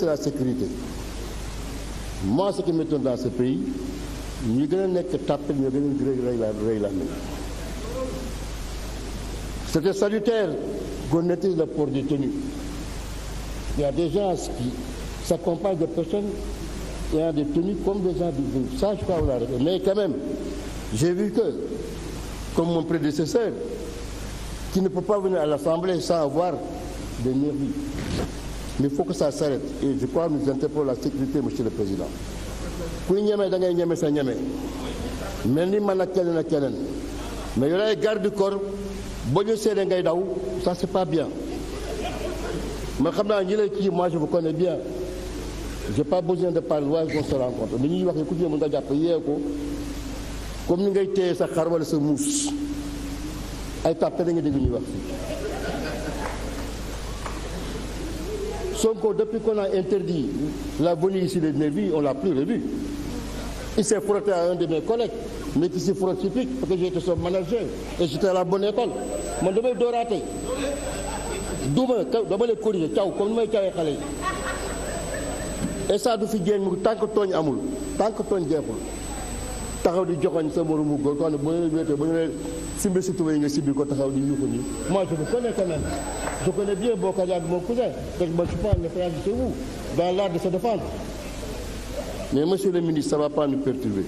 c'est la sécurité. Moi, ce qui m'étonne dans ce pays, ñu gën a nekk tàppale ñu gën a rëy la c'était salutaire qu'on maîtrise le port des tenues. Il y a des gens qui s'accompagnent de personnes ayant des tenues comme des gens du ça, je crois qu'on a arrêté. Mais quand même, j'ai vu que, comme mon prédécesseur, qui ne peut pas venir à l'Assemblée sans avoir des nervis. Mais il faut que ça s'arrête. Et je crois que nous interpellons la sécurité, Monsieur le Président. kuy ñeme da ngay ñeme sa ñeme mel ni man ak keneen mais yow ay garde du corps boo ñu seedee ngay daw ça c'est pas bien. man xam naa ñi lay kii moi je vous connais bien j'ai pas besoin de parler waaye qu'on se rencontre li ñuy wax ne ku ci mën nga jàpp yee ko comme ni ngay téye sa xar wala sa muus ay tàppe da nga dégg ñuy wax fii. Sonko, depuis qu'on a interdit la venue ici des nervis, on ne l'a plus revu. Il s'est frotté à un de mes collègues, mais qui s'est frotté typique, parce que j'ai été son manager et j'étais à la bonne école. Man damay dooraate duma dama lay corriger caw comme ni may cawee xale yi et ça du fi génn mu tant que tooñ amul tant que tooñ jeexul taxaw di joxoñ sa moromu góor ko xam ne boo leen wéetee ba ñu leen simbi si tubéy nga simbi ko taxaw di yuuxu nii. Moi je vous connais quand même. Je connais bien Bocadia de mon cousin, donc je ne suis pas en référence chez vous, dans l'art de se défendre. Mais monsieur le ministre, ça ne va pas nous perturber.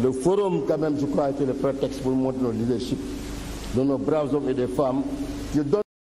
Le forum, quand même, je crois, a été le prétexte pour montrer notre leadership de nos braves hommes et des femmes qui donnent